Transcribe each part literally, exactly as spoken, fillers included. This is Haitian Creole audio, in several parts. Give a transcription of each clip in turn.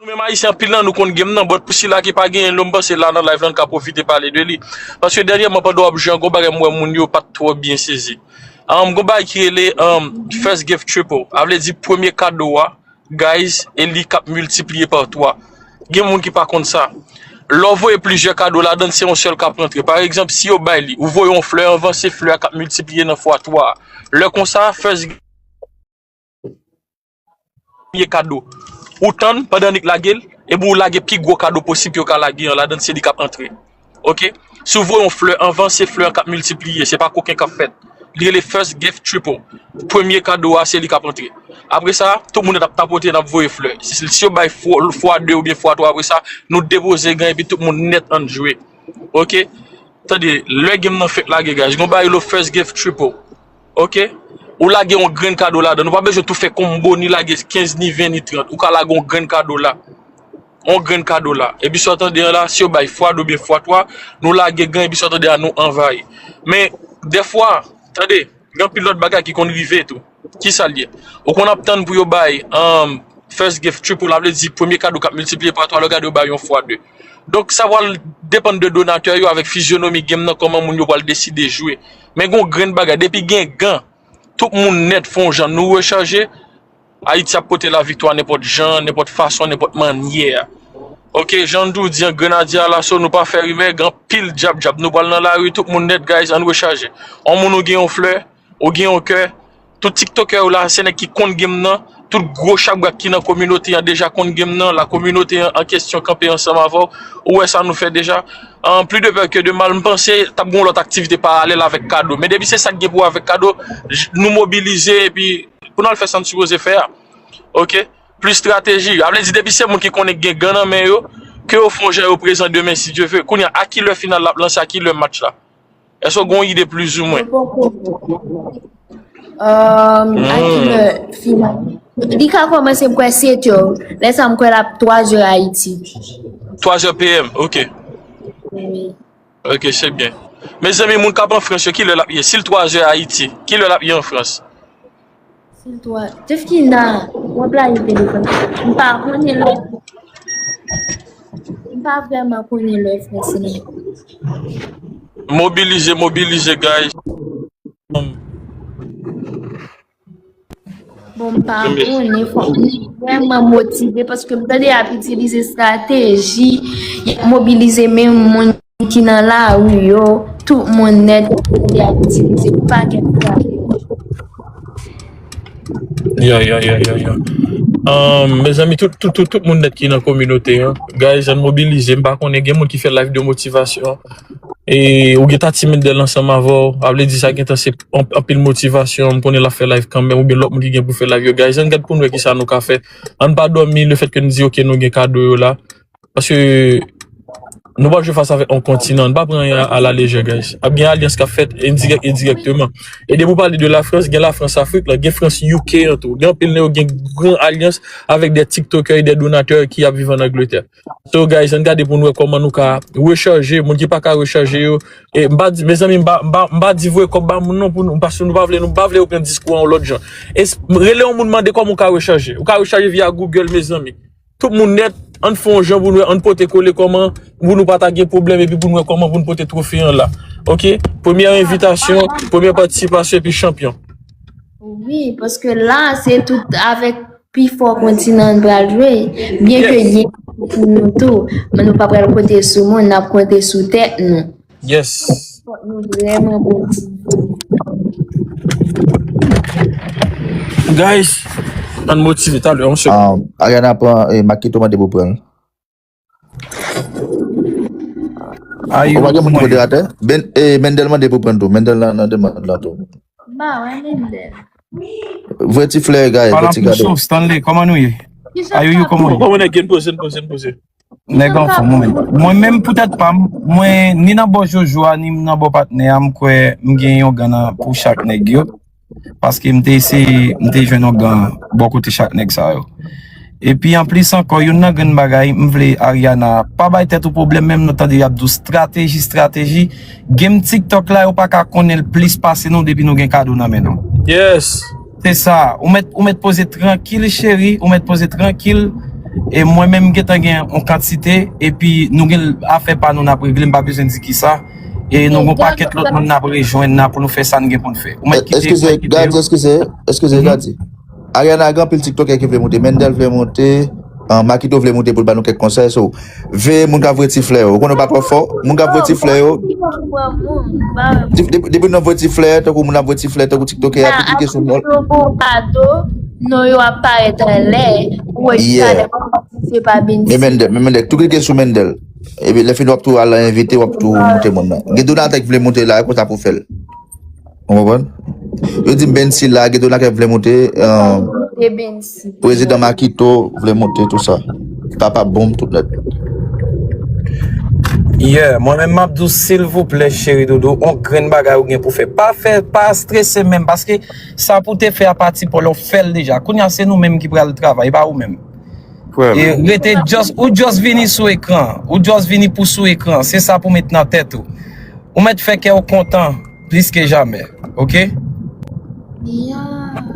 Nou menm Ayisyen anpil nan nou konn game nan, but pou sila ki pa genyen l, m panse la nan live la n ka pwofite pale de li. Paske dènyèman pandan w ap jwe an, gon bagay m wè moun yo pa t twò byen sezi. Um, gon bagay ki rele um, first gift triple. A vle di premye kado a, guys, e li k ap miltipliye pa twa. Gen moun ki pa konn sa. Lè w voye plizyè kado ladan l, se yon sèl k ap rantre. Pa egzanp, si yo bay li, ou voye yon flè anvan, se flè a k ap miltipliye nan fwa twa. Lè konsa, first premye kado. Ou tann pandan Nick lage l, epi ou lage pi gwo kado posib ke yo ka lage an ladan l, se li k ap antre. Oke? Si w voye yon flè anvan, se flè an k ap miltipliye, se pa koken k ap fèt. Li rele first gift triple. Premye kado a, se li k ap antre. Apre sa, tout moun ap tapote, n ap voye flè. Si, si yo bay fwa, fwa de oubyen fwa twa, apre sa, nou depoze gan epi tout moun nèt ann jwe. Oke? Tande, lè game nan fèk lage, guys, gon bagay yo first gift triple. Oke? Ou lage yon grenn kado ladan. Nou pa bezwen tou fè konbo ni lage kenz, ni ven, ni trant. Ou ka lage yon grenn kado la. Yon grenn kado la. Epi sa w tande an la, si yo bay fwa de oubyen fwa twa, nou lage gan, epi sa w tande a, nou anvayi. Men, dèfwa, tande, gen anpil lòt bagay ki konn rive tou. Kisa l ye? Ou konn ap tann pou yo bay um, first gift triple, la vle di premye kado k ap miltipliye pa twa, lè w gade yo bay yon fwa de. Donk, sa pral depann de donatè yo avèk fizyonomi game nan, kòman moun yo pral deside jwe. Men gon grenn bagay, depi gen gan, tout moun nèt fè yon jan nou rechaje, Ayiti ap pote laviktwa nenpòt jan, nenpòt fason, nenpòt mannyè. Oke, jan nou di an, Grenadye Alaso, nou pa fè rimè, gen anpil djab djab. Nou pral nan lari, tout moun nèt, guys, ann rechaje. On moun ou gen yon flè, ou gen yon kè, tout tiktokè yo la, se nèg ki konn game nan, tout gwo chabrak ki nan kominote an deja konn game nan, la kominote an, an kesyon kanpe ansanm avè w, ou wè sa nou fè deja. An pli de pè ke de mal, m panse t ap gen yon lòt aktivite paralèl avèk kado. Men depi se sa k gen pou wè avèk kado, j- nou mobilize epi pou n al fè sa n sipoze fè a. Oke? Plis estrateji. A vle di, depi se moun ki konnen gen gan nan men yo, ke yo fè yon jan yo prezan demen, si Dye ve. Kounye a, a ki lè final la ap lanse, a ki lè match la? Èske w gen yon ide plizoumwen? Um, a ki lè final? Li ka kòmanse m kwè sèt è. Lè sa m kwè l ap twa zè Ayiti. Twa zè P M, oke. Wi. Oke, se byen. Mezanmi, moun k ap an Frans yo, ki lè l ap ye? Si l twa zè Ayiti, ki lè l ap ye an Frans? Si l twa. Jefkina, w ap lage telefòn. M pa konnen lè. M pa vrèman konnen lè Frans nan. Mobilize, mobilize, guys. Bon, m pa konnen, fòk m vrèman motive paske m tande y ap itilize estrateji, y ap mobilize menm moun ki nan lari yo, tout moun nèt, y ap itilize pakèt estrateji. Ya, ya, ya, ya, ya. Um, mezanmi, tout, tout, tout, tout moun nèt ki nan kominote an, guys, ann mobilize. M pa konnen, gen moun ki fè live de motivasyon. E ou gen Tati Mendel ansanm avè w, a vle di sa gentan se anpil motivasyon. M konnen l ap fè live kanmenm, oubyen lòt moun ki gen pou fè live yo. Guys, ann gad pou n wè kisa nou ka fè. Ann pa dòmi lefètke n di, oke, nou gen kado yo la. Paske nou p ap jwe fas avèk yon kontinan, n pa pran anyen a la lejè, guys. Ap gen alyans k ap fèt endirèk, endirèkteman. E depi w pale de Lafrans, gen Lafrans Afrik la, gen Frans U K an tou. Gen anpil nan yo gen gran alyans avèk de tiktokè e de donatè ki ap viv an Angletè. So, guys, ann gade pou n wè kòman nou ka rechaje, moun ki pa ka rechaje yo. E m pa di, mezanmi, m pa, m pa, m pa di voye kòb ba moun non pou nou, paske nou pa vle, nou pa vle yo pran diskou an yon lòt jan. E s- rele yon moun mande kòman w ka rechaje. Ou ka rechaje via Google, mezanmi. Tout moun nèt, ann fè yon jan pou n wè, ann pote kole kòman pou nou pa ta gen pwoblèm epi pou n wè kòman pou n pote twofe an la. Oke? Premyè envitasyon, premyè patisipasyon epi chanpyon. Wi, paske la, se tout avèk pi fò kontinan an pral jwe. Byen ke gen pou nou tou, men nou pa pral konte sou moun, n ap konte sou tèt nou. Yes. Fòk nou vrèman motive. Guys, ann motive talè, yon segonn. Um, Ariana pran, eh, Makito mande pou pran. Ayo, Ou pa gen moun ki moderatè? Ben, eh, Mendel mande pou pran tou. Mendel nan, nan demann lan tou. Ba, wè Mendel. Voye ti flè, guys, Pala voye ti pou kado. Sof, Stanley, kòman nou ye? Ayo, you, kòman nou ye? Kòman nèg gen poze, poze, poze. Nèg anfòm, mwen menm. Mwen menm poutèt pa m, mwen ni nan bò Jojo a, ni nan bò patnè a, m kwè m gen yon gan nan pou chak nèg yo. Paske m te eseye, m te jwenn yon gan bò kote chak nèg sa yo. Epi anplis ankò, youn nan grenn bagay, m vle Ariana, pa bay tèt ou pwoblèm, menm nou tande y ap di w estrateji, estrateji. Game TikTok la, yo pa ka konnen l plis pase nou depi nou gen kado nan men nou. Yes. Se sa, ou mèt, ou mèt poze trankil, cheri, ou mèt poze trankil. E mwen menm m gentan gen yon kantite, epi nou gen afè pa nou n ap regle, m pa bezwen di kisa. E nou gen yon pakèt lòt moun n ap rejwenn nan pou nou fè sa n gen pou n fè. Ou mèt kite, ou mèt kite yo. Eskize, Gadi, eskize, eskize, Gadi. Ariana, gen anpil TikTokè ki vle monte. Mendel vle monte. Ah, Makito vle monte pou l ba nou kèk konsèy. So, veye moun k ap voye ti flè yo. Ou konnen w pa twò fò. Moun k ap voye ti flè yo. Depi, depi, depi nou voye ti flè, tankou moun ap voye ti flè, tankou TikTokè a, tou klike sou non. Yo ba w kado, non yo ap parèt anlè. Ou wè talè, se pa Bensi. Men Mendel, men Mendel, tou klike sou Mendel. Epi lè fini w ap tou al envite, w ap tou monte moun nan. Gen Donatè ki vle monte la, konsa pou fè l. Ou konprann? Yo di m Bensi la, gen Donatè vle monte, euh, Prezidan Makito vle monte, tou sa. Papa Bonm, tout nèt. Yeah, mwen menm m ap di w, silvouplè, cheri doudou, on grenn bagay ou gen pou fè. Pa fè, pa strese menm, paske sa pou te fè a pati pa w la, w fè l deja. Kounye a, se nou menm ki pral travay, e pa ou menm. E rete just, ou just vini sou ekran. Ou just vini pou sou ekran. Se sa pou met nan tèt ou. Ou mèt fè kè w kontan plis ke jamè. Oke?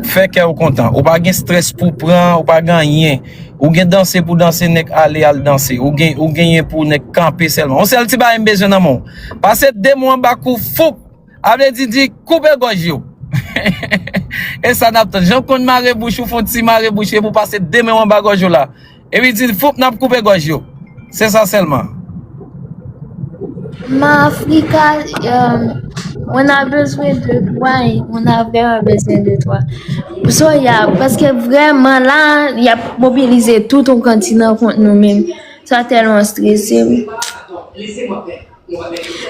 Fè kè w kontan. Ou pa gen strès pou pran, ou pa gen anyen. Ou gen danse pou danse, nèg ale al danse. Ou gen, ou genyen pou nèg kanpe sèlman. Yon sèl ti bagay m bezwen nan men w. Pase de men w anba kou foup. A vle di, di, koupe gòj yo. E sa n ap tann. Jan w konn mare bouch ou, fè yon ti mare bouch epi w pase de men w anba gòj yo la. Epi di, foup, n ap koupe gòj yo. Se sa sèlman. Ma Afrika, euh, on a besoin de toi, on a vraiment besoin de toi. So, yeah, paske vrèman la, y ap mobilize tout yon kontinan kont nou menm. Sa tèlman strese m.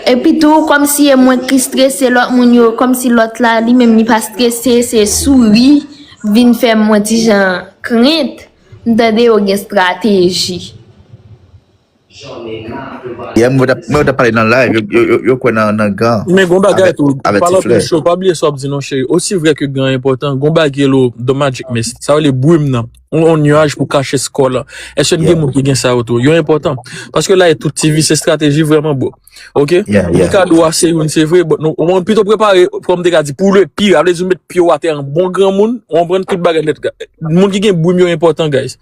Epi tou, kòmsi e mwen ki strese, lòt moun yo, kòmsi lòt la, li menm li pa strese, se souri, vin fè m yon ti jan krent. M tande yo gen estrateji. Yeah, mwen t ap, mwen t ap pale nan live, yo, yo, yo, yo kwè nan, nan gan. Men gon bagay tou, palan plis cho, pa bliye sa w ap di non, cheri. Osi vrè ke gan enpòtan, gon bagay lo The Magic Mist. Sa rele brim nan. On, on nyaj pou kache skò la. Èske n gen moun ki gen sa yo tou? Yo enpòtan. Paske la, e tout T V, se estrateji vrèman, bro. Oke? Li ka dwa se youn, se vre, but nou, ou pito prepare, kòm m te ka di, pou le pire. A vle di, ou met pye w atè an bon granmoun, ou konprann tout bagay nèt. Moun ki gen brim yo enpòtan, guys.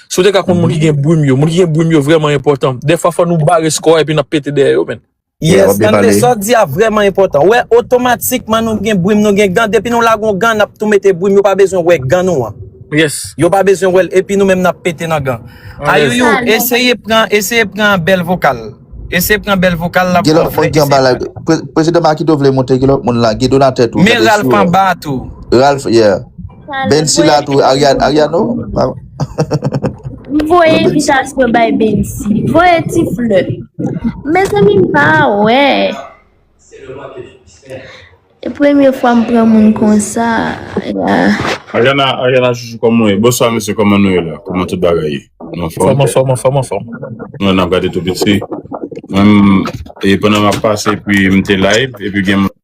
Si w te ka konn moun ki gen brim yo, moun ki gen brim yo vrèman enpòtan. Dèfwa, fò nou bare skò epi n ap pete dèyè yo, men. Yes, tande sa w di a vrèman enpòtan. Wè, otomatikman nou gen brim, nou gen gan. Depi nou lage yon gan, n ap tou mete brim, yo pa bezwen wè gan nou an. Yes. Yo pa bezwen wè l, epi nou menm n ap pete nan gan. Ayouyou, eseye pran, eseye pran bèl vokal. Eseye pran bèl vokal la pou fè eseye. Gen lòt moun ki anba la. Prezidan Makito vle monte, gen lòt moun la. Gen Donatè tou. Men Ralph anba tou. Ralph, yeah. Bensi la tou, Ariano. M voye envitasyon bay Bensi. Voye ti flè. Mezanmi, m pa wè. E premye fwa m pran moun konsa. Ariana, Ariana, chouchou, kòman w ye? Bonswa, mesye, kòman nou ye la? Kòman tout bagay ye? Nou anfòm? Anfòm, anfòm, anfòm, anfòm. Nou la n ap gade tou piti. Mwen, e pandan m ap pase, epi m te live, epi gen moun.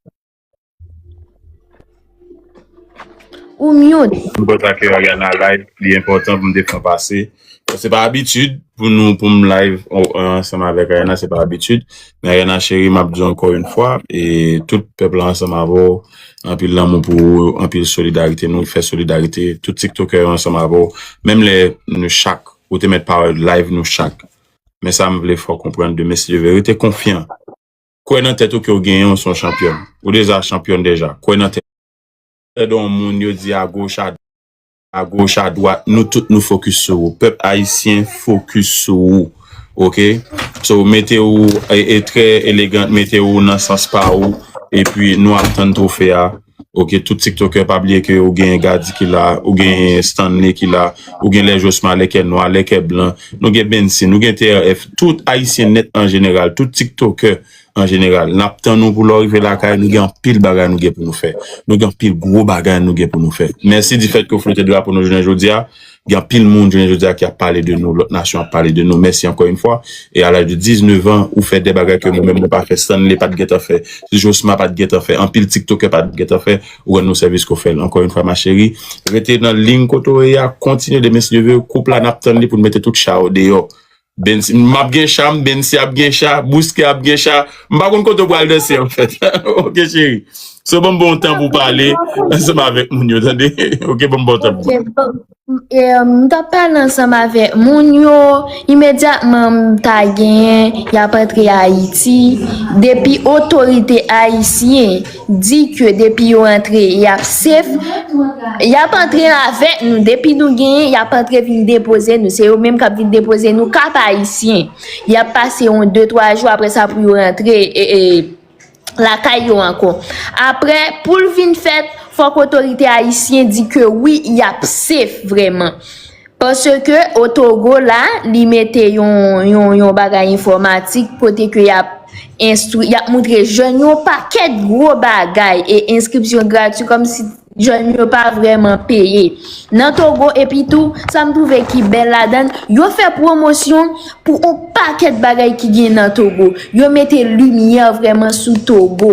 Ou mute. M kontan ke Ariana live, li enpòtan pou m te fè pase. Se pa abitid pou nou, pou m live ansanm avèk Ariana, se pa abitid. Men Ariana cheri, m ap di w ankò yon fwa, e tout pèp la ansanm avè w, anpil lanmou pou ou, anpil solidarite, nou fè solidarite, tout tiktokè yo ansanm avè w, menm lè nou chak, ou te mèt pawòl live nou chak. Men sa m vle fè w konprann de Mesye Dye Ve, rete konfyan. Kwè nan tèt ou ke w genyen, w se yon chanpyòn. Ou deja chanpyòn deja. Kwè nan tèt ou. Lè de yon moun yo di agoch, a, agoch, adwat, nou tout nou fokis sou ou. Pèp ayisyen fokis sou ou. Oke? So, mete ou e, e trè elegan, mete ou nan sans pa ou. Epi nou ap tann twofe a. Oke, tout tiktokè, pa bliye ke ou gen Gadi ki la, ou gen Stanley ki la, ou gen lè Josma, lè kè nwa, lè kè blan, nou gen Bensi, nou gen T R F, tout ayisyen nèt an jeneral, tout tiktokè an jeneral. N ap tann ou pou lè w rive lakay, nou gen anpil bagay nou gen pou nou fè. Nou gen anpil gwo bagay nou gen pou nou fè. Mèsi difèt ke w flote drapo nou jounen jodi a. Gen anpil moun jounen jodi a ki ap pale de nou, lòt nasyon ap pale de nou. Mèsi ankò yon fwa. E a laj de diznèf an, ou fè de bagay ke nou menm nou pa fè, Stanley pa t gentan fè, Josma pa t gentan fè, anpil tiktokè pa t gentan fè, ou rann nou sèvis ke w fè l. Ankò yon fwa, ma chérie, rete nan liy kote w ye a, kontinye de Mesye Dye Ve, koup la n ap tann li pou n mete tout cha yo deyò. Bensi, m ap gen cha m, Bensi ap gen cha, Bouske ap gen cha, m pa konn kote w pral danse anfèt. Oke, cheri. So, ban m bon tan pou pale ansanm avèk moun yo, tande? Ok, ban m bon tan pou Ok, bon, e, m t ap pale ansanm avèk moun yo, imedyatman m ta genyen, y ap antre Ayiti. Depi otorite ayisyen di ke depi yo antre, y ap safe, y ap antre avèk nou. Depi nou genyen, y ap antre vin depoze nou. Se yo menm k ap vin depoze nou, Kap Ayisyen. Y ap pase yon de, twa jou, apre sa pou yo rantre e, e, lakay yo ankò. Apre, pou l vin fèt, fòk otorite ayisyen di ke wi, y ap safe vrèman. Paske Otogo la, li mete yon, yon, yon bagay enfòmatik kote ke y ap enstwi, y ap moutre jèn yo pakèt gwo bagay e enskripsyon gratwi kòmsi jèn yo pa vrèman peye. Nan Togo, epi tou, sa m twouve ki bèl ladan l, yo fè pwomosyon pou yon pakèt bagay ki gen nan Togo. Yo mete limyè vrèman sou Togo.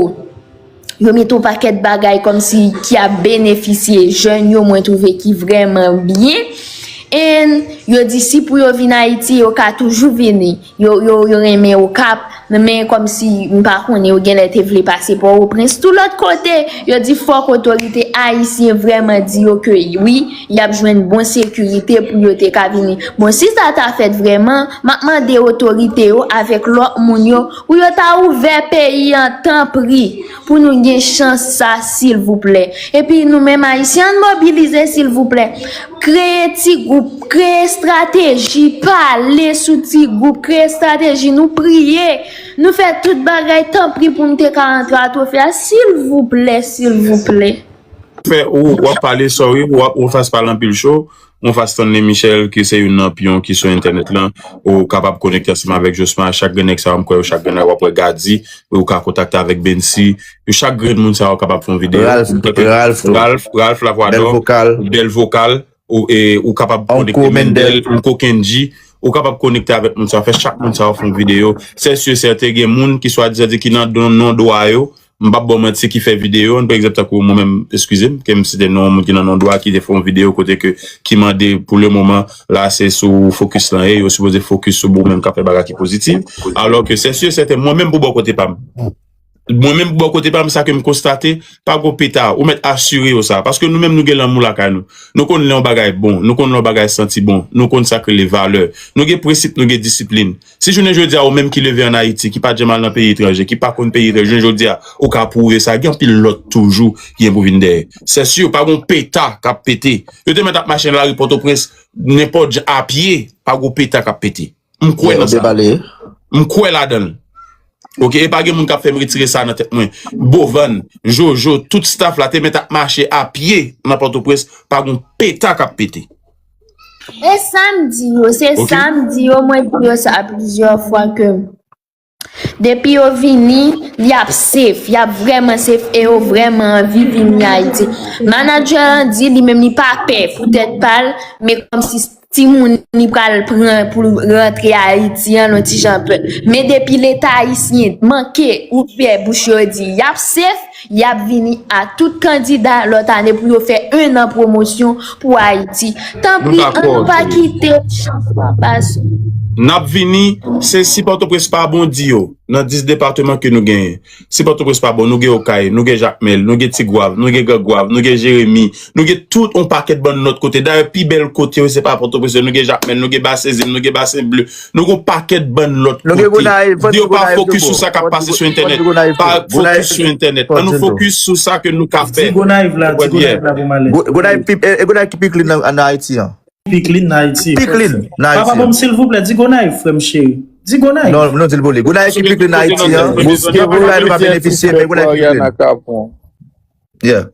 Yo mete yon pakèt bagay kòmsi ki ap benefisye jèn yo, mwen twouve ki vrèman byen. And yo di si pou yo vin Ayiti, yo ka toujou vini. Yo, yo, yo renmen Okap, men kòmsi m pa konnen, yo genlè te vle pase Pòtoprens. Tou lòt kote, yo di fòk otorite ayisyen vrèman di yo ke wi, y ap jwenn bon sekirite pou yo te ka vini. Bon, si sa ta fèt vrèman, m ap mande otorite yo avèk lòt moun yo pou yo ta ouvè peyi an tanpri, pou nou gen chans sa, silvouplè. Epi nou menm ayisyen, ann mobilize, silvouplè. Kreye ti gwoup, kreye estrateji, pale sou ti gwoup, kreye estrateji, nou priye, nou fè tout bagay, tanpri pou nou te ka rantre a twofe a, silvouplè, silvouplè. Fè ou w ap pale, sorry, ou ap ou fas pale anpil cho. Ou fas Stanley Michel, ki se youn nan pyon ki sou entènèt lan, ou kapab konekte ansanm avèk Josma, chak grenn nèg sa yo, m kwè yo chak grenn nèg w ap wè Gadi, ou ka kontakte avèk Bensi, yo chak grenn moun sa yo kapab fè yon videyo. Ralph, Ralph, tou. Ralph, Ralph Lavwadò, Bèl Vokal. Bèl Vokal, ou, e, ou kapab konekte Uncle Mendel, Mendel. Uncle Kenji, ou kapab konekte avèk moun sa yo, fè chak moun sa yo fè yon videyo. Se si e sèten gen moun ki swadizan di ki nan don non dwa yo, m p ap ba w manti, ki fè videyo, pa egzanp tankou mwen menm, eskize m, ke m site non moun ki nan non dwa ki te fè yon videyo kote ke ki mande pou le moman la se sou fokis lan ye, yo sipoze fokis sou ou menm k ap fè bagay ki pozitif. Alò ke se si e sèten mwen menm pou bò kote pa m. Mwen menm pou bò kote pa m, sa ke m konstate, pa gwo peta, ou mèt asire yo sa. Paske nou menm nou gen lanmou lakay nou. Nou konn lè yon bagay bon, nou konn lè yon bagay santi bon, nou konn sa k rele valè. Nou gen prensip, nou gen disiplin. Si jounen jodi a ou menm ki leve ann Ayiti, ki pa t janm al nan peyi etranje, ki pa konn peyi etranje, jounen jodi a ou ka pwouve sa, gen anpil lòt toujou ki gen pou vin dèyè. Se si pa gon peta k ap pete. Yo te mèt ap mache nan lari Pòtoprens, nenpòt jan, apye, pa gon peta k ap pete. M kwè nan sa. M kwè ladan l. Ok, e pa gen moun k ap fè m retire sa nan tèt mwen. Bovan, Jojo, tout staff la te mèt ap mache apye nan Pòtoprens, pa gon peta k ap pete. E sa m di yo, se sa m di yo, mwen di yo sa plizyè fwa ke depi yo vini, y ap safe, y ap vrèman safe e yo vrèman anvi vini Ayiti. Manadjè an di li menm li pa pè pou tèt pa l, men kòmsi timoun li pral pran pou rantre Ayiti an yon ti jan pè. Men depi Leta ayisyen manke ouvè bouch yo di y ap safe, y ap vini a tout kandida lòt ane pou yo fè en an pwomosyon pou Ayiti. Tanpri, ann pa kite chans la pase. N ap vini, se si Pòtoprens pa bon, di yo, nan dis depatman ke nou genyen. Si Pòtoprens pa bon, nou gen Okay, nou gen Jakmèl, nou gen Tigwav, nou gen Grangwav, nou gen Jeremi, nou gen tout yon pakèt bann lòt kote. Dayè, pi bèl kote yo, se pa Pòtoprens, nou gen Jakmèl, nou gen Basen Zen, nou gen Basen Ble, nou gen yon pakèt bann lòt kote. Di yo pa fokis sou sa k ap pase sou entènèt. Pa fokis sou entènèt. Ann nou fokis sou sa ke nou ka fè. Di Gonayiv la, di Gonayiv la pou m ale. Gonayiv pi, e, e Gonayiv ki pi clean nan, nan Ayiti an. Pi clean nan Ayiti. Pi clean nan Ayiti. Papa ban m silvouplè, di Gonayiv, frè m cheri. Di Gonayiv. Non, non, di l pou li. Gonayiv ki pi clean nan Ayiti an. Gonayiv nou pa benefisye, men Gonayiv ki clean. Yeah.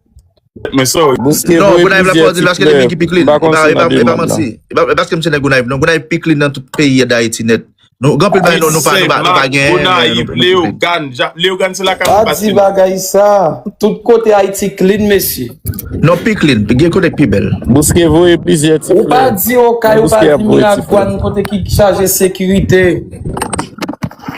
Men sorry. Non, Gonayiv la fò di l paske li menm ki pi clean. E pa, e pa, e pa manti. E pa, e paske m se nèg Gonayiv. Non, Gonayiv pi clean nan tout peyi a Dayiti nèt. Nou, gen anpil bagay nou, nou pa, nou pa, nou pa gen. Gonayiv, Leyogàn, Leyogàn se lakay mwen pase. Pa di bagay sa. Tout kote Ayiti clean, mesye. Non, pi clean, gen kote k pi bèl. Bouske voye plizyè ti flè. Ou pa di Okay, ou pa di Miragwàn, kote ki chaje sekirite.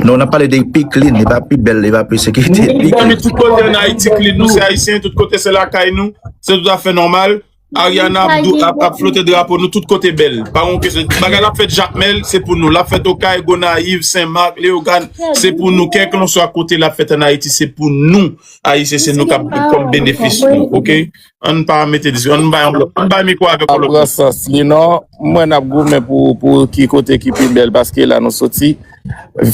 Non, n ap pale de pi clean, li pa pi bèl, li pa pi sekirite. Pi clean. Tout kote ann Ayiti clean, nou se Ayisyen, tout kote se lakay nou, se toutafè nòmal. Ariana ap, ap, ap flote drapo nou tout kote bèl. Pa yon kesyon. Bagay la ap fèt Jakmèl, se pou nou. L ap fèt Okay, Gonayiv, Senmak, Leyogàn, se pou nou. Kèlkanswa kote l ap fèt ann Ayiti, se pou nou. Ayisyen, se nou k ap kòm benefis nou, oke? Ann pa mete diskisyon, ann bay yon lòt, ann bay mikwo avèk yon lòt. Pran sans li non. Mwen n ap goumen pou, pou ki kote ki pi bèl, paske la nou soti.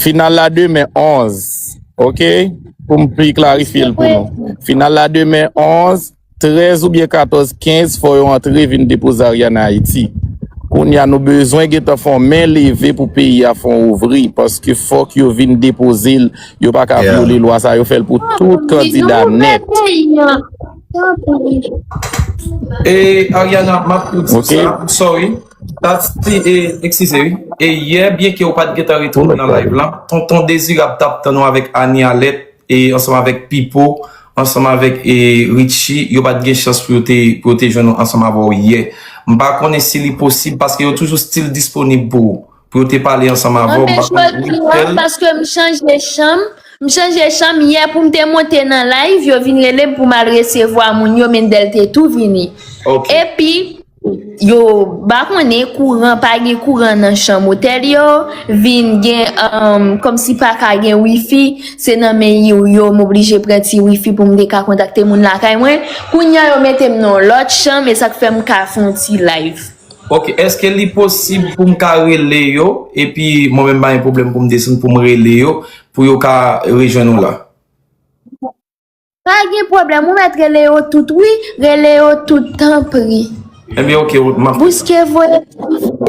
Final la demen onz, oke? Pou m pi klarifye l pou nou. Final la demen onz, trèz oubyen katòz, kenz, fò yo antre vin depoze Ariana Ayiti. Kounye a, nou bezwen gentan fè yon men leve pou peyi a fè yon ouvri, paske fòk yo vin depoze l. Yo pa ka vyole lwa sa, yo fè l pou tout kandida nèt. E Ariana, m ap di sa, sorry. That's the, e, eskize wi. E yè, byenke ou pa t gentan retwouve nan live lan, Tonton Dezirab t ap tann ou avèk Annie Alette e ansanm avèk Pipo, ansanm avèk e, Richie, yo pa t gen chans pou yo te, pou yo te jwenn ou ansanm avè w yè. M pa konnen si li posib, paske yo toujou still disponib pou ou, pou yo te pale ansanm avè w. M pa konnen Richel. Paske m chanje chanm, m chanje chanm yè pou m te monte nan live, yo vin rele m pou m al resevwa moun yo, Mendel te tou vini. Epi, yo pa konnen kouran, pa gen kouran nan chanm otèl yo, vin gen, um, kòmsi pa ka gen wifi, se nan men yo, yo m oblije pran ti wifi pou m te ka kontakte moun lakay mwen. Kounye a yo mete m nan yon lòt chanm, e sa k fè m ka fè yon ti live. Ok, èske li posib pou m ka rele yo, epi mwen menm pa gen pwoblèm pou m desann pou m rele yo, pou yo ka rejwenn ou la? Pa gen pwoblèm, ou mèt rele yo tout wi, rele yo tout tanpri. Ebyen ok, m ap. Bouske voye.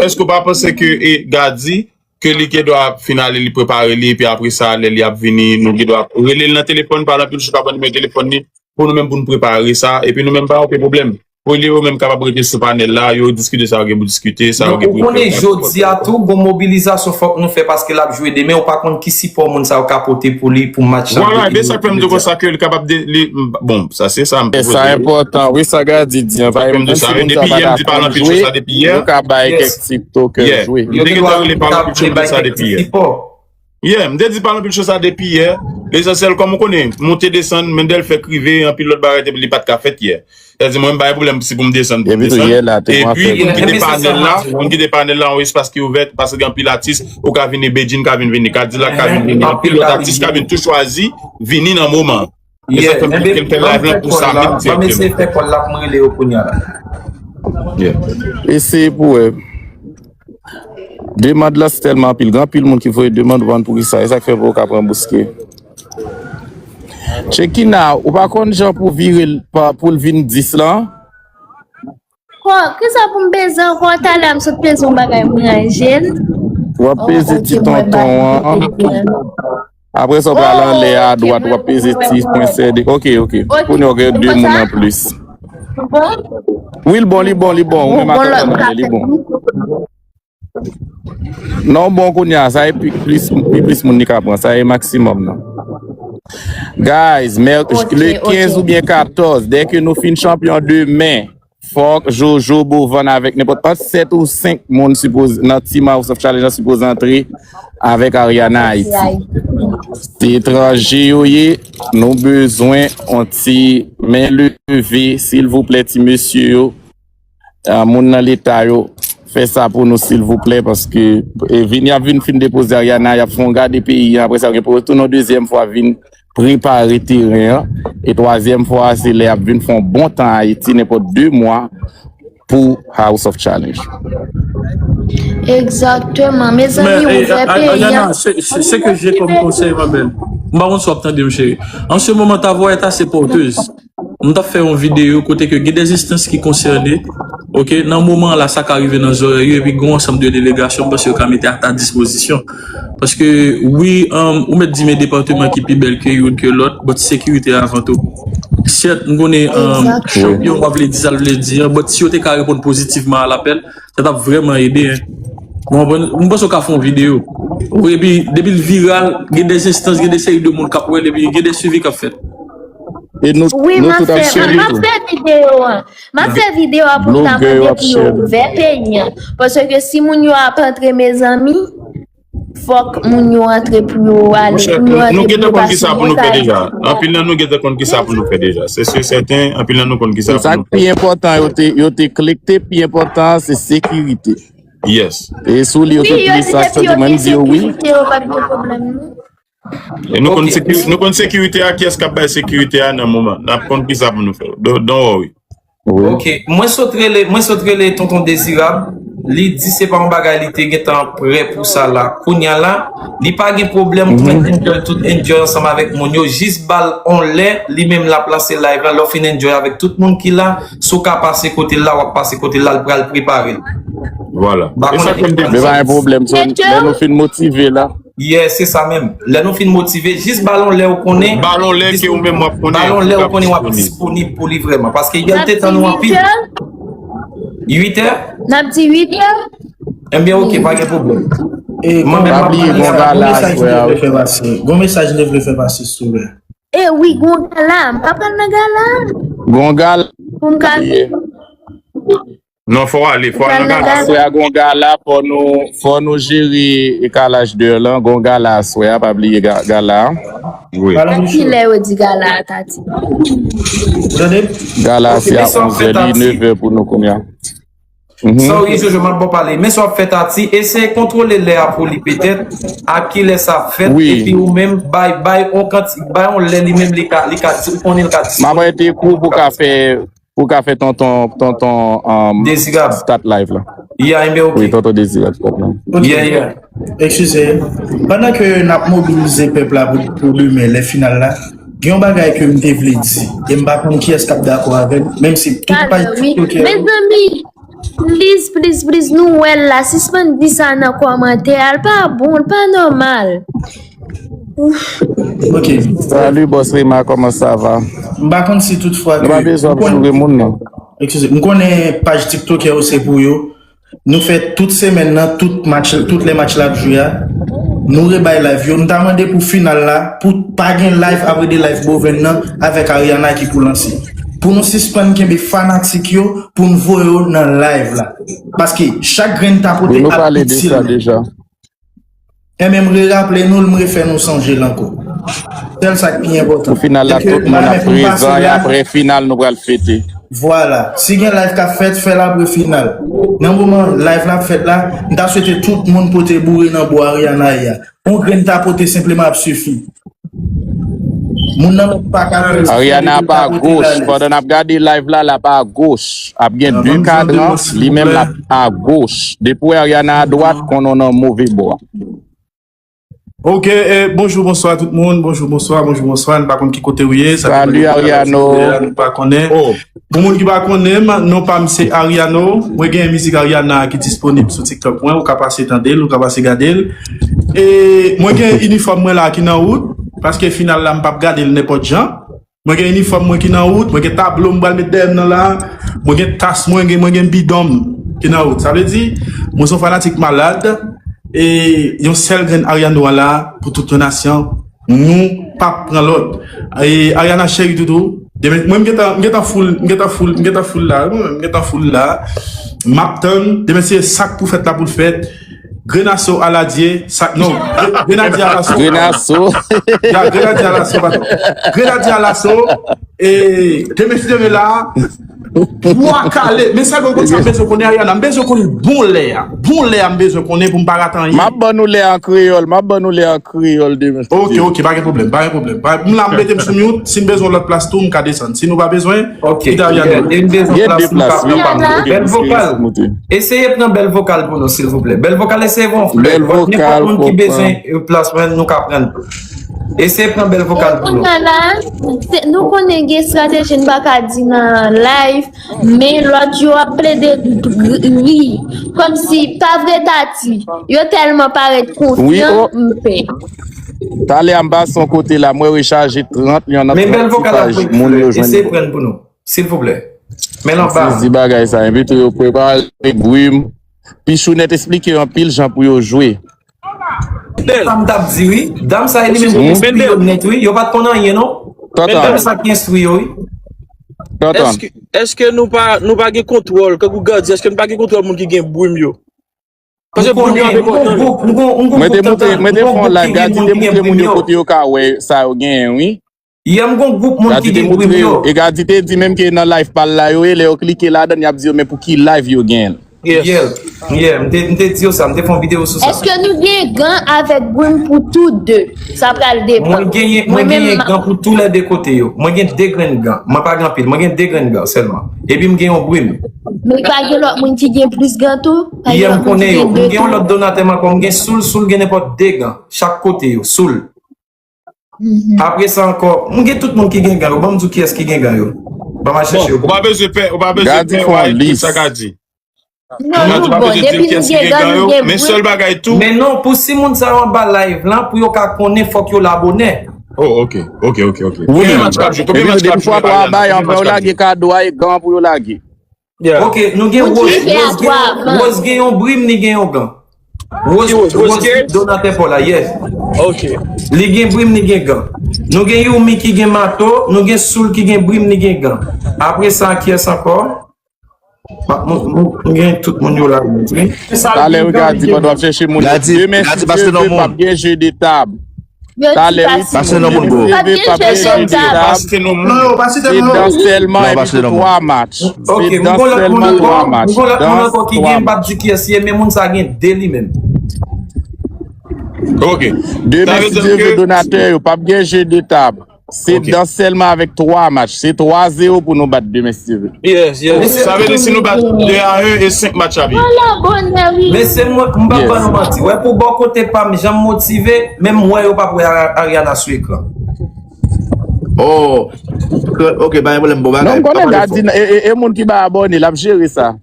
Èske w pa panse ke e Gady, ke li gen dwa ap fin ale, li prepare li, epi apre sa, lè li ap vini, nou gen dwa ap rele l nan telefòn, pale anpil sou pa pran nimewo telefòn li, pou nou menm pou nou prepare sa, epi nou menm pa gen okenn pwoblèm. Pou li yo menm kapab rete sou panèl la, yo diskite sa yo gen pou diskite, sa yo gen pou yo fè. Donk ou konnen jodi a tou, gon mobilizasyon fòk nou fè paske l ap jwe demen, ou pa konn ki sipò moun sa yo ka pote pou li pou match la. Vwala, e ben sa k fè m di w konsa ke li kapab de, li, bon, sa se sa m pwopoze. E sa enpòtan, wi, sa Gady di an, pa menm si moun sa pa dakò jwe, yo ka bay kèk ti token jwe. M te gentan rele pa anpil cho sa depi yè. Yeah, m te di pa anpil cho sa depi yè. Lesansyèl, kòm ou konnen, monte desann, Mendel fèk rive, anpil lòt bagay te, li pa t ka fèt yè. Sa di mwen, m pa gen pwoblèm si pou m desann, pou m desann. Epi, pou n kite panèl la, pou n kite panèl la, yon espas ki ouvè, paske gen anpil atis, ou ka vini, Bedjine ka vin vini, Kadilak ka vin vini, anpil lòt atis ka vin tou chwazi vini nan moman an. E sa k fè m, ke m fè live lan pou sa menm direkteman. Eseye pou wè. Demann lan tèlman anpil, gen anpil moun ki voye demann, ou pa konn poukisa, e sa k fè pou yo ka pran bouske. Chekina, ou pa konn jan pou vire l pa, pou l vin dis lan? Kisa pou m peze ankò? Talè a m sot peze yon bagay, m ranje l. W ap peze ti tonton an. Apre sa, w pral anlè a, adwat, w ap peze ti pwen sède. Ok, ok. Kounye a w gen de moun anplis. Wi, l bon, li bon, li bon. Ou menm ak anlè, li bon. Non, bon, kounye a, sa e pi plis, pi plis moun li ka pran. Sa e maksimòm nan. Guys, mèk-, le kenz oubyen katòz, dèke nou fin chanpyon demen, fòk Jojo Bovan avèk nenpòt ant sèt ou senk moun sipoze, nan Team House of Challenge lan sipoze antre avèk Ariana Haiti. Se etranje yo ye, nou bezwen yon ti men leve, silvouplè, ti mesye yo. Ah, moun nan leta yo, fè sa pou nou silvouplè, paske, e, vin, y ap vin fin depoze Ariana, y ap fè yon gade peyi an, apre sa, yo gen pou retounen yon dezyèm fwa vin prepare teren an, e twazyèm fwa a, se lè y ap vin fè yon bon tan Ayiti, nenpòt de mwa, pou House of Challenge. Egzakteman, mezanmi, ouvè peyi a. Ariana, se ke je kòm konsèy, ma belle. M pa konn si w ap tande m, cheri. An se moman, ta voix est assez porteuse. M t ap fè yon videyo kote ke gen de enstans ki konsène, ok, nan moman an la, sa ka rive nan zòrèy yo, epi gen yon ansanm de delegasyon, m panse yo ka mete a ta dispozisyon. Paske, wi, um, ou mèt di men depatman ki pi bèl ke youn ke lòt, but sekirite avan tou. Sèt, m konnen, um, chanpyon pa vle di sa l vle di an, but si yo te ka reponn pozitivman a lapèl, sa t ap vrèman ede, en. Ou konprann? M panse w ka fè yon videyo. Wi, epi, depi l viral, gen de enstans, gen de seri de moun k ap wè l, epi gen de swivi k ap fèt. E nou, nou tout ap share li tou. M ap fè videyo an. M ap fè videyo a pou m ta mande pou yo ouvè peyi an. Paske si moun yo ap antre, mezanmi, fòk moun yo antre pou yo ale, Monchè, pou yo nou, antre nou pou gentan yo konn ki pase sa pou nou fè mesaj deja. yo. Anpil nan nou gentan konn ki sa pou nou fè deja. Se si sèten, anpil nan nou konn ki sa Se sa pou k pi enpòtan, yo te, yo te klik te pi enpòtan, se sekirite. Yes. E sou li, yo te Wi, yo plis di depi yo aksepte, mwen, gen m di yo wi. Sekirite, yo pa gen pwoblèm, non. E nou konn Ok. sekirite, nou konn sekirite a, kiyès k ap bay sekirite a nan moman. N ap konn ki sa pou nou fè. Don't, don't worry. Wi. Ok, mwen sot rele, mwen sot rele Tonton Dezirab. Li di se pa yon bagay li te gentan prè pou sa la. Kounye a la, li pa gen pwoblèm pou l enjoy tout enjoy ansanm avèk moun yo. Jis ba l on lè, li menm l ap lanse live la. Lè w fin enjoy avèk tout moun ki la, si w ka pase kote l la, w ap pase kote l la, l pral prepare l. Vwala. Ba E sa konnen ke m te Men pa gen pwoblèm, son, lè nou fin motive la. Yeah, se sa menm. Lè nou fin motive, jis ba l on lè ou konnen. Ba l on lè ke ou menm w ap konnen. Ba l on lè w ou ap konnen w ap disponib. Disponib pou li vrèman. Paske N yè l ap te di tann ou uit anpil. è, Uit è? N ap di uit è. Ebyen, ok, pa gen pwoblèm. E Mwen menm, Pa m ap bliye, pale gon sa. gala mesaj aswè a. Devle fè pase. Gon mesaj Devle fè pase, souple. E wi, gon gala. M pa pral nan gala. Gon gala. Pou m ka. Non, fò w ale, fò w al nan gala. Aswè a gon gala, fò nou, fò nou jere ekalaj de lan. Gon gala aswè a, pa bliye ga- gala a. Wi. Pale A ki Michel. Lè yo di gala a, Tati? Tande? Gala a Ok, se a men sa w onz è, fè, li Tati. Nèf è pou nou kounye a. Mhm. Sorry, Jojo, m ap ba w pale. Men sa w ap fè, Tati, eseye kontwole lè a pou li petèt. A ki lè sa ap fèt, Wi. Epi ou menm, bay, bay on kanti, bay on lè li menm li ka, li ka, ou konnen l ka M ap rete kou pou ka fè, pou ka fè tonton, tonton um, Dezirab. Start live la. Yeah, ebyen, Wi, ok. tonton Dezirab. Ok. Yeah, yeah. Eskize. Pandan ke n ap mobilize pèp la pou, pou demen, lè final la, gen yon bagay ke m te vle di. E m pa konn kiyès k ap dakò avè m, menm si tout paj Talè, wi. TikTok yo. Mezanmi, please, please, please, nou wè l la. Sispann di sa nan kòmantè a. L pa bon, l pa nòmal. Ok. Salut, boss Rema, comment ça va? M pa konn si tout fwa Nou pa ke. bezwen ap joure moun, non. Eskize. M konnen paj TikTok yo se pou yo. Nou fè tout semèn nan, tout match, tout lè match la ap jwe a. Nou rebay live yo. M ta mande pou final la, pou pa gen live apre de live Boven nan, avèk Ariana ki pou lanse. Pou nou sispann kenbe fanatik yo, pou n voye yo nan live la. Paske chak grenn tapote Wi, nou ap pale de itil sa nou. Deja. Enben, m reraple nou l, m refè nou sonje l ankò. Sèl sa k pi enpòtan. Pou final la, E ke tout moun ap mwen pou m pase prezan, e la, apre final, nou pral fete. Vwala. Si gen live k ap fèt, fè l apre final. Nan moman live la ap fèt la, m ta swete tout moun pote boure nan bò Ariana ye a. Yon grenn tapote senpleman ap sifi. Moun nan menm pa ka. Ariana ap agoch. Pandan n ap gade live la, l ap agoch. Ap gen de kadran, li menm l ap agoch. Depi w wè Ariana adwat, konnen w nan move bò. Ok, eh, bonjou, bonswa tout moun. Bonjou, bonswa, bonjou, bonswa. Nou pa konn ki kote ou ye. Sa depend Salut, de kote Ariano. Ariano, nou pa konnen. Oh, Pou moun ki pa konnen m, non pa m se Ariano. Mwen gen mizik Ariana ki disponib sou TikTok mwen. Ou ka pase tande l, ou ka pase gade l. E mwen gen inifòm mwen la ki nan wout. Paske final la, m p ap gade l nenpòt jan. Mwen gen inifòm mwen ki nan wout. Mwen gen tablo m pral met dèyè m nan la. Mwen gen tas mwen, gen, mwen gen bidon m ki nan wout. Sa vle di, mwen se yon fanatik malad. E yon sèl grenn Ariano a la pou tout yon nasyon. Nou p ap pran lòt. E Ariana cheri toutou. Demen, mwen m gentan, m gentan full, m gentan full, m gentan full la. Mwen m gentan full la. M ap tann. Demen se sa k pou fèt la pou l fèt. Grenaso aladye. Sa, non. Gre- Grenadye alaso. Grenaso. Ya, Grenadye alaso, patwon. Grenadye alaso. E demen si Dye vle la. Bwa kale. Men sa mwen konn sa m bezwen konnen Ariana. M bezwen konnen bon lè a. Bon lè a m bezwen konnen pou m pa rate anyen. M ap ban nou lè an kreyòl. M ap ban nou lè an kreyòl demen. Ok, ok, pa gen pwoblèm, pa gen pwoblèm. Pa- M la, m mete m sou mute. Si n bezwen lòt plas tou, m ka desann. Si nou pa bezwen, Ok. Kite Ariana. Yeah, e m bezwen Gen plas de pou m plas, ka wi. pran pa m. Ok, Bèl ok, vokal. ok. Eseye pran bèl vokal pou nou, silvouplè. Bèl vokal, eseye fè yon flè. Bèl vokal, Nenpòt moun ki pran. Bezwen, eh, plas mwen, nou ka pran. Eseye pran bèl vokal pou nou. Kounye a la, se- nou konnen gen estrateji n pa ka di nan live, men lòt yo ap plede ri. Kòmsi, pa vre Tati, yo tèlman parèt Wi, konfyan, oh. M pè. Talè a m pase yon kote la, mwen rechaje trant yon nan Men bèl trant ti vokal ap paj pran moun yo flè. jwenn. Eseye pran pou nou, silvouplè. Men l anba. Sezi bagay sa, envite yo prepare bri m. Pichounèt esplike anpil jan pou yo jwe. Sa m t ap di, wi. Dam sa, li menm Mendel. Mendel nèt, wi. Yo pa t konn anyen, non. Tonton. Dam sa ki enstwi yo, wi. Tonton. Èske, èske nou pa, nou pa gen kontwòl, kankou Gad di, èske nou pa gen kontwòl moun ki gen brim yo? Paske m konnen, m gon gwoup, m gon, m gon gwoup tantan, m gon gwoup ki gen moun ki gen prim yo. Mwen te montre, mwen te fè yon live, Gadi te montre mwen yo kote yo ka wè sa yo genyen, wi. Yeah, m gon gwoup moun ki gen prim yo. Gadi te montre yo, e Gadi te di menm ke nan live pa l la yo ye, lè yo klike ladan l, y ap di yo men pou ki live yo genyen l. Yes. Yeah, yeah, m te, m te di yo sa, m te fè yon videyo sou sa. Èske nou gen gan avèk brim pou tou de? Sa pral depann. Mwen genyen, mwen genyen gan pou tou lè de kote yo. Mwen gen de grenn gan. Mwen pa gen anpil, mwen gen de grenn gan sèlman. Epi m gen yon brim. Men pa gen lòt moun ki gen plis gan tou? Pa gen lòt moun ki gen de gan? M gen yon lòt donatè m ankò, m gen Soul, Soul gen nenpòt de gan chak kote yo, Soul. Apre sa ankò, m gen tout moun ki gen gan yo. Ban m di w kiyès ki gen gan yo. Ban m al chèche yo pou ou. Ou pa bezwen pè, ou pa bezwen pè, ou pa ekri sa Gadi. Non, nou bon, depi nou gen gan, nou gen brim. Men sèl bagay tou. Men non, pou si moun sa yo anba live lan, pou yo ka konnen, fòk yo l abòne. Oh, ok, ok, ok, ok. Konbyen match k ap jwe? Konbyen match k ap jwe? Depi fwa twa bay, apre yo lage kado a e gan pou yo lage. Ok, nou gen Rose, Rose gen, Rose gen yon brim, li gen yon gan. Rose, Rose donatè pa w la, yes. Ok. Li gen brim, li gen gan. Nou gen Yumi ki gen mato, nou gen Soul ki gen brim, li gen gan. Apre sa, kiyès ankò? M, m, m, m gen tout moun yo la, wi. Talè, wi, Gadi, pandan w ap chèche moun yo. Demen, si Dye vle, p ap gen jeu de table. Talè, wi, si Dye vle, p ap gen jeu de table. Se dans sèlman epi pou twa match. Se dans sèlman, twa match. Dans twa match. M gon lòt moun ankò ki gen, m p ap di kiyès li ye, men moun sa gen de li menm. Ok. Demen, si Dye vle, donatè yo, p ap gen jeu de table. Se dans sèlman avèk twa match. Se twa zewo pou nou bat demen, si Dye vle. Yes, yes. Sa vle di si nou bat de a en e senk match ap ye. Ala bonè, wi. Men se mwen, m p ap ban nou manti. Wè, pou bò kote pa m, jan m motive, menm m wè yo p ap wè Ari-, Ariana sou ekran. Oh. Ok, pa gen pwoblèm, bon bagay. Non, m konnen Gadi, e, e, e moun ki ba abòne, l ap jere sa.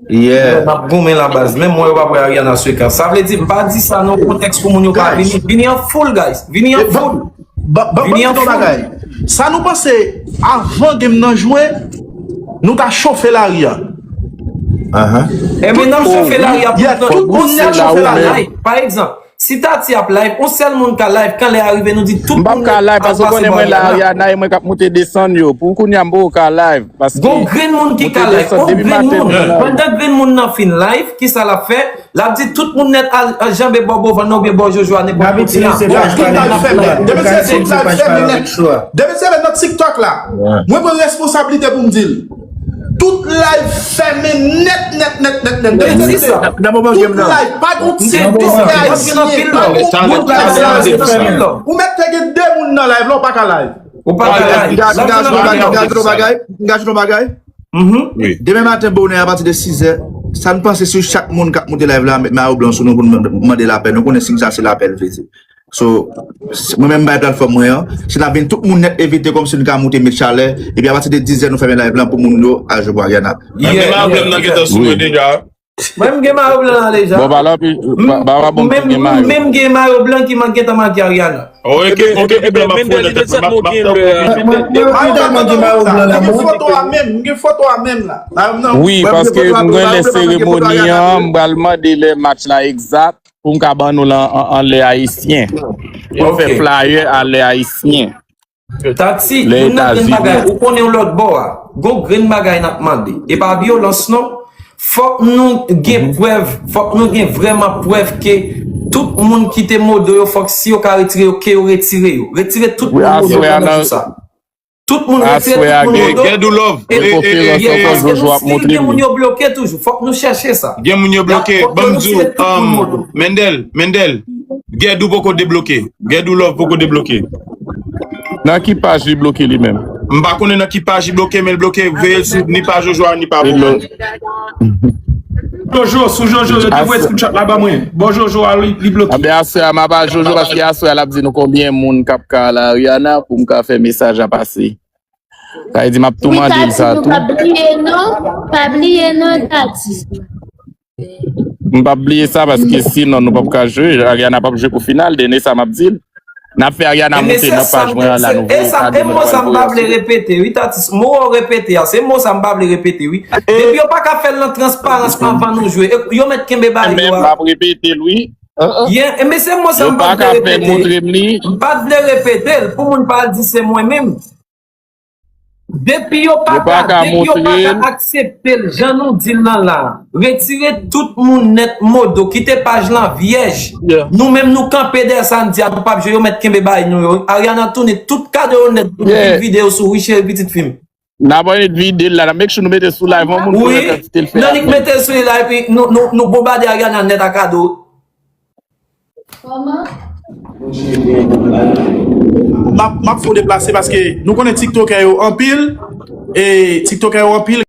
Yeah. M ap goumen la baz. Menm mwen yo pa wè Ariana sou ekran. Sa vle di, m pa di sa nan kontèks pou moun yo pa vini. Vini an foul, guys. Vini an foul. Ban, ban, ban m di nou bagay. Sa nou panse avan game nan jwe, nou ta chofe lari a. Enben, n ap chofe lari a pou tout moun nèt chofe lari a. Pa egzanp, si Tati ap live, yon sèl moun ka live, kan lè a rive, nou di tout moun nèt al pase bò a. M p ap ka live paske w konnen mwen la Ariana e mwen k ap moute desann yo. Pou kounye a, m poko ka live. Paske gon grenn moun ki ka live, gon grenn moun. Pandan grenn moun nan fin live, kisa l ap fè? L ap di tout moun nèt al, al janbe bò Bovann nan oubyen bò Jojo a nenpòt kote a. Bon, tout live fèmen. Demen se tout live fèmen nèt. Demen se nan TikTok la. Mwen pran responsablite pou m di l. Tout live fèmen nèt, nèt, nèt, nèt, nèt. Demen se sa. Tout live, pa gon ti display. Ou mèt te gen de moun nan live la, ou pa ka live. Ou pa ka live. M ka ajoute yon bagay, m ka ajoute yon bagay. Demen maten bonè, apati de sizè, sa n panse si chak moun k ap moute live la met mayo blan sou nou pou n mande lapè? Nou konnen siy sa se lapè l vle di. So, mwen menm m bay platfòm mwen an, si n ap vin tout moun nèt evite kòmsi n ka moute met chalè, epi apati de dizè nou fèmen live lan pou moun yo al jwe pou Ariana. Mwen menm mayo blan nan gentan sou mwen deja. Mwen m gen mayo blan an deja. Bon, pa la, pi, pa, pa, pa bon, m gen mayo. Menm gen mayo blan ki man-, gentan make Ariana. Ok, ok, ok, blan, m ap fouye nan tèt mwen, m ap, m ap. Mwen tèlman gen mayo blan la, m gen foto a menm, m gen foto a menm la. Wi, paske m gen lè seremoni an, m pral mande lè match la egzak pou m ka ban nou l an, an, an lè ayisyen. Pou m fè flyer a lè ayisyen. Tati, youn nan grenn bagay, ou konnen yon lòt bò a. Gon grenn bagay n ap mande. E pa vyolans non. Fòk nou gen prèv, fòk nou gen vrèman prèv ke tout moun ki te modo yo, fòk si yo ka retire yo, ke yo retire yo. Retire tout moun modo pandan jou sa. Tout moun retire tout moun modo. Gèdou Love. E, e, e, e, paske nou still gen moun yo bloke toujou. Fòk nou chèche sa. Gen moun yo bloke. Ban m di w, um, Mendel, Mendel, Gèdou poko debloke. Gèdou Love poko debloke. Nan ki paj li bloke li menm? M pa konnen nan ki paj li bloke, men l bloke, veye l sou ni paj Jojo a, ni pa mwen. Jojo, sou Jojo, yo te voye screenshot la ban mwen. Bon, Jojo a, li, li bloke. Anben, aswè a, m ap al Jojo, paske aswè a, l ap di nou konbyen moun k ap ka al Ariana pou m ka fè mesaj la pase. Sa vle di, m ap tou mande l sa tou. Wi, Tati, nou pa bliye non, pa bliye non, Tati. M p ap bliye sa, paske sinon nou p ap ka jwe. Ariana p ap jwe pou final, dènye sa m ap di l. N ap fè Ariana monte nan paj mwen an la, nou voye kado, nou pral voye sou li. E sa, e mo sa m pa vle repete, wi, Tati. Mo w repete a, se mo sa m pa vle repete, wi. Depi yo pa ka fè l nan transparans anvan nou jwe, e, yo mèt kenbe bagay yo a. Men m p ap repete l, wi. Yeah, e men se mo sa m pa t vle repete. Yo pa ka fè montre m li. M pa t vle repete l, pou moun pa al di se mwen menm. Depi yo pa ka, depi yo pa ka aksepte l, jan nou di l lan la, retire tout moun nèt modo, kite paj lan vyèj. Nou menm nou kanpe dèyè sa n di a, nou p ap jwe, yo mèt kenbe bay nou yo. Ariana tounen tout kado yo nèt pou nou vin vide yo sou wi cheri pitit fi m. N ap annik vide l la, n ap make sure nou mete sou live yon moun pou wè kantite l fè. Nan li k mete l sou li la epi nou bonbade Ariana nèt a kado. M ap fè w deplase paske nou konnen tiktokè yo anpil. E tiktokè yo anpil.